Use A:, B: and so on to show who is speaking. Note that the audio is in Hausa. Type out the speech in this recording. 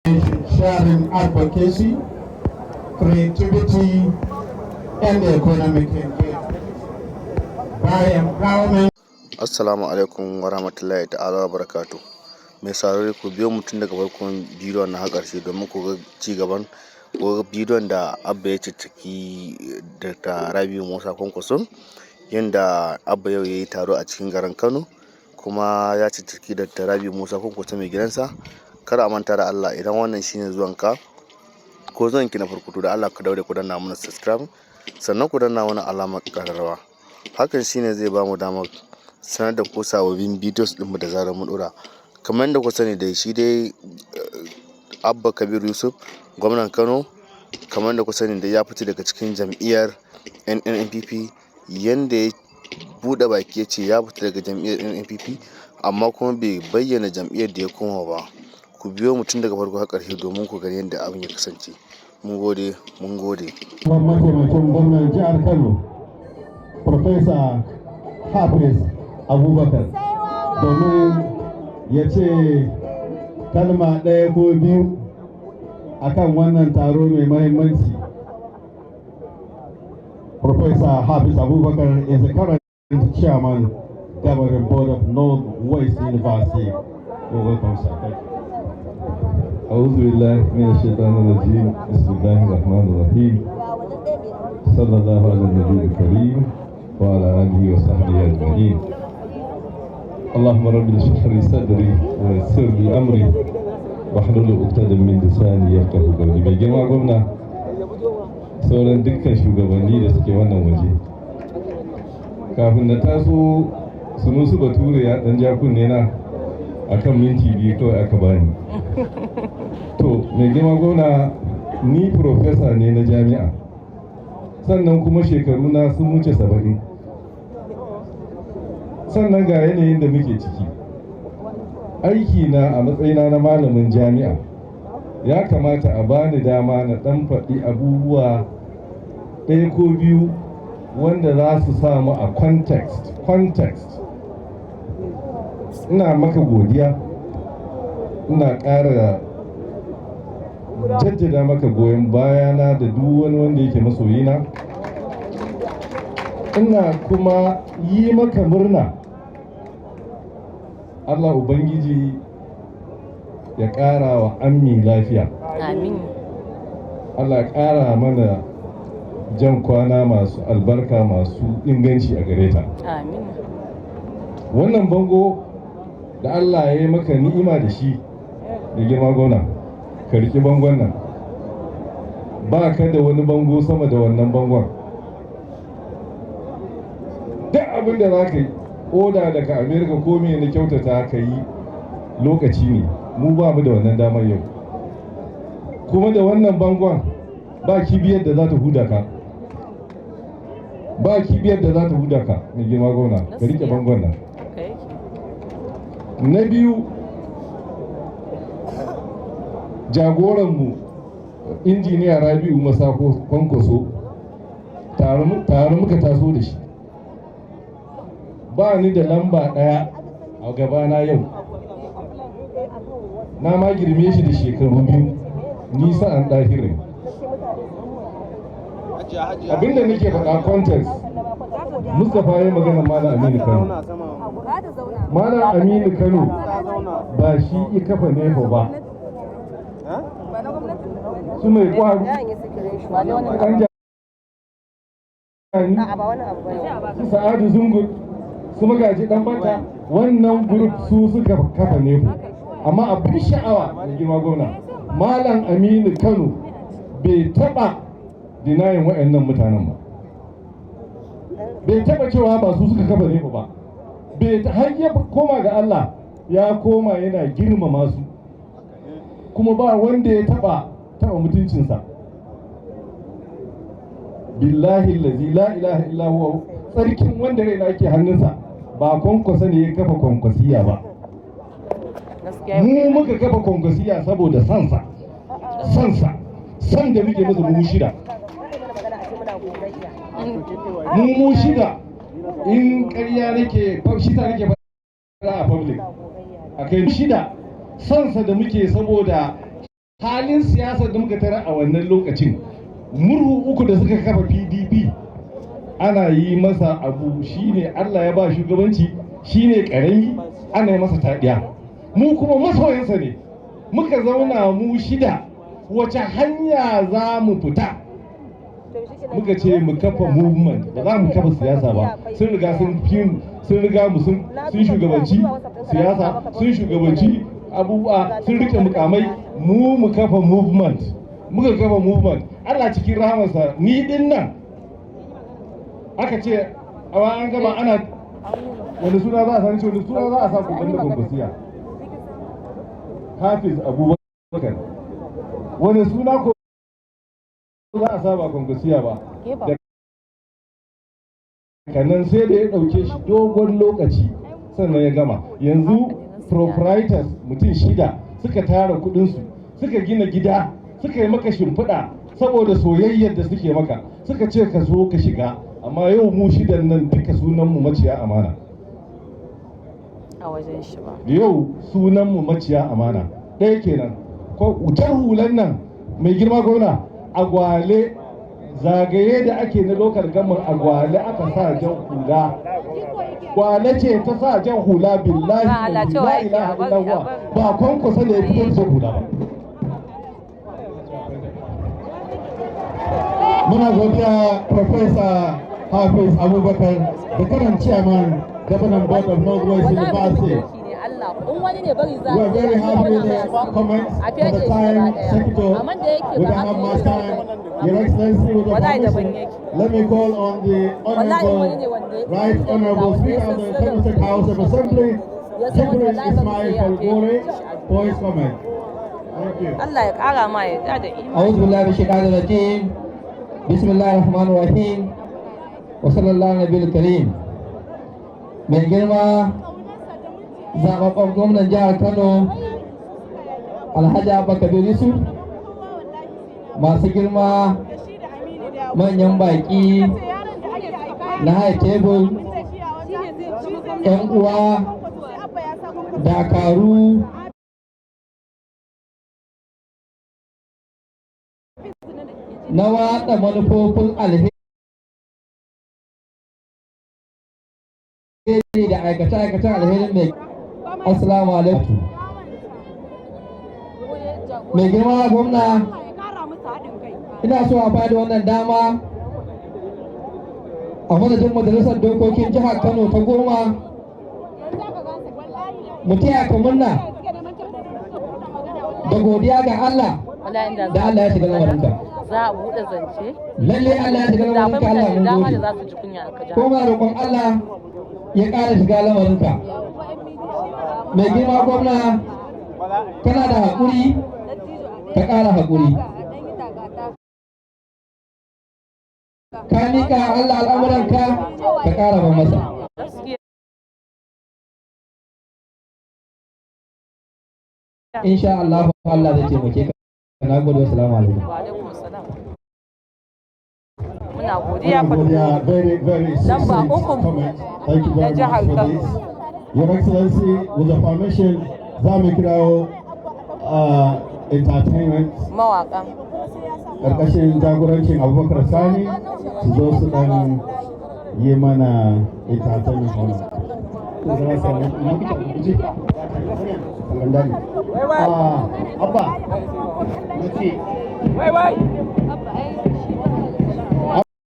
A: Sharing advocacy, creativity, and economic engagement. By empowerment
B: Assalamu alaikum wa rahmatullahi ta'ala wa barakatuh. Mai saurare, ku biyo mu tun daga farkon bidiyon na har ƙarshe domin ku ga ci gaban ko bidiyon da Abba ya cicciki Dr. Rabi'u Musa Kwankwaso, yanda Abba yau ya yi taro a cikin garin Kano, kuma ya cicciki Dr. Rabi'u Musa Kwankwaso, mai gidansa. Kada a manta da Allah, idan wannan shine zuwanka ko zuwanki na farko, to da Allah ka daure ku danna mana subscribe, sannan ku danna mana alamar ƙararrawa. Hakan shine zai bamu damar sanar da ku sababbin videos ɗinmu da zarar mun ɗora. Kamar yadda ku sani dai, shi dai Abba Kabir Yusuf, gwamnan Kano, kamar yadda ku sani dai, ya fita daga cikin jam'iyyar NNPP. Yanda ya buɗe baki ya ce ya fita daga jam'iyyar NNPP, amma kuma bai bayyana jam'iyyar da ya koma ba. Ku biyo mu tun daga farko har ƙarshe domin ku gani yadda abin ya kasance. Mun gode, mun gode.
A: Mataimakin gwamnan jihar Kano, Professor Hafiz Abubakar, domin ya ce kalma ɗaya ko biyu akan wannan taro mai mahimmanci. Professor Hafiz Abubakar is the current chairman, governing board of Northwest University. You're welcome, sir. Thank you.
C: أعوذ بالله من الشيطان الرجيم. بسم الله الرحمن الرحيم. صلى الله على النبي الكريم وعلى آله وصحبه أجمعين. اللهم رب اشرح لي صدري ويسر لي أمري واحلل عقدة من لساني يفقهوا قولي. Mai girma gwamna, sauran dukkan shugabanni da suke wannan waje, kafin na taso, Sunusu Bature ya dan ja kunne na akan minti 2 kawai aka bani. To, mai girma gwamna, ni professor ne na jami'a, sannan kuma shekaru na sun wuce 70. Sannan ga yanayin da muke ciki, aiki na a matsayina na malamin jami'a, ya kamata a bani dama na dan faɗi abubuwa ɗaya ko biyu wanda za su samu a context. Ina maka godiya, ina ƙara jaddada maka goyon bayana da duk wani wanda yake masoyina. Ina kuma yi maka murna. Allah Ubangiji ya ƙara wa Ammi lafiya.
D: Amin.
C: Allah ya ƙara mana jan kwana masu albarka, masu inganci a gare ta.
D: Amin.
C: Wannan bango da Allah ya yi maka ni'ima da shi, da girma gwamna, ka riƙi bangon nan. Ba ka da wani bango sama da wannan bangon. Duk abin da za ka yi oda daga Amerika ko me na kyautata ka yi, lokaci ne. Mu ba mu da wannan damar yau. Kuma da wannan bangon, ba kibiyar da za ta huda ka, ba kibiyar da za ta huda ka. Mai girma gwamna, ka riƙe bangon nan.
D: Haka yake.
C: Na biyu, jagoranmu, Injiniya Rabi'u Musa Kwankwaso, tare muka taso da shi. Ba ni da lamba ɗaya a gabana yau, na ma girme shi da shekaru 2, nisa an ɗahirin. Abinda nake faɗa, context, Mustapha ya magana Malam Aminu Kano. Malam Aminu Kano ba shi ya kafa NEPU ba. Su mai kwaru ɗan jani, su Sa'adu Zungur, su Magaji Ɗan Bata, wannan group su suka kafa NEPU. Amma abin sha'awa, da girma gwamna, Malam Aminu Kano bai taɓa denying waɗannan mutanen ba, bai taɓa cewa ba su suka kafa NEPU ba. Bai har ya koma ga Allah, ya koma yana girmama su, kuma ba wanda ya taɓa taɓa mutuncinsa. Billahi lazi la ilaha illa huwa, tsarkin wanda raina yake hannunsa, ba Kwankwasa ne ya kafa Kwankwasiya ba. Mu muka kafa Kwankwasiya saboda sansa, sansa, san da muke masa, mu shida, mu shida. In ƙarya nake, shi ta nake faɗa a public, a kai shida, sansa da muke saboda Halin siyasar da muka tara a wannan lokacin, murhu uku da suka kafa PDP, ana yi masa abu shine Allah ya ba shugabanci, shine karami, ana yi masa taɗiya. Mu kuma masoyansa ne, muka zauna mu shida, wace hanya za mu fita? Muka ce mu kafa movement, ba za mu kafa siyasa ba. Sun riga sun fi, sun riga mu, sun shugabanci siyasa, sun shugabanci abubuwa, sun rike mukamai. Mu mu kafa movement. Muka kafa movement. Allah cikin rahamarsa, ni din nan aka ce a an gama, ana wani suna za a sani, wani suna za a sa kuban da Kwankwasiya, Hafiz Abubakar, wani suna ko za a sa ba Kwankwasiya ba? Da nan sai da ya ɗauke shi dogon lokaci sannan ya gama. Yanzu proprietors mutum shida suka tara kudinsu, suka gina gida, suka yi maka shimfiɗa saboda soyayyar da suke maka, suka ce ka zo ka shiga. Amma yau mu shidan nan duka sunanmu maciya amana
D: a wajen shi ba.
C: Yau sunanmu maciya amana. Ɗaya kenan. Ko jar hulan nan, mai girma gwamna, a Gwale, zagaye da ake na local government, a Gwale aka sa jan hula. Gwale ce ta sa jan hula. Billahi
D: Ba Allah, cewa
C: la
D: yake
C: ilaha
D: a bari,
C: illallah.
D: A bari.
C: Ba Kwankwaso ne ya fito da jan hula ba.
A: Muna godiya, Professor Hafiz Abubakar, the current chairman, Governing Board of Northwest
D: Wallahi mutumin
A: University.
D: kirki ne Allah. In wani ne, bari za
A: We are very happy with the comments
D: a
A: for the
D: fede shi
A: time,
D: gaba daya.
A: Secretary.
D: Amma da yake
A: We
D: ba
A: don't
D: haka
A: have much
D: yake
A: time.
D: ba.
A: Your Excellency, with the
D: Wallahi daban
A: permission,
D: yake.
A: let me call on the
D: Wallahi wani ne
A: Honorable,
D: wanda ya
A: Right Honorable Speaker of the Kano State House of Assembly,
D: ya san wani,
A: Jibril
D: wallahi ba
A: Ismail
D: zai yafe
A: Falgore,
D: shi a
A: for his
D: duniya.
A: comment. Thank you.
D: Allah ya kara ma yarda da imani.
E: أعوذ بالله من الشيطان الرجيم. بسم الله الرحمن الرحيم وصلى الله على النبي الكريم. Mai girma zababben gwamnan jihar Kano, Alhaji Abba Kabir Yusuf, masu girma manyan baƙi na high table, 'yan uwa, dakaru na watsa manufofin alheri da aikace-aikacen alherin mai, assalamu alaikum. Mai girma gwamna, ina so a bada wannan dama a madadin Majalisar Dokokin Jihar Kano ta 10, mu taya ka murna da godiya ga Allah
D: Wallahi inda
E: da Allah ya shiga lamarinka.
D: za a buɗe zance,
E: Lalle Allah ya shiga
D: da akwai
E: lamarinka, Allah
D: mutane da
E: mun
D: dama da
E: gode.
D: za su ji kunya a
E: Ko
D: jihar.
E: muna roƙon Allah ya ƙara shiga lamarinka. Mai girma gwamna, kana da haƙuri, ka ƙara haƙuri. Ka miƙa Allah al'amuranka, ka ƙara ban masa.
D: Gaskiya.
E: Insha Allah Allah zai taimake ka. Na gode, wassalamu alaikum.
D: Wa alaikum salam. Muna godiya.
A: Muna godiya, very, very
D: Lamba
A: succinct
D: uku
A: comment. Thank you
D: na
A: very
D: jihar
A: much for
D: Kano.
A: this. Your Excellency, with the permission, za mu kirawo entertainment
D: Mawaka.
A: karkashin jagorancin Abubakar Sani su zo su dan yi mana entertainment wannan. Abba,
F: Abba,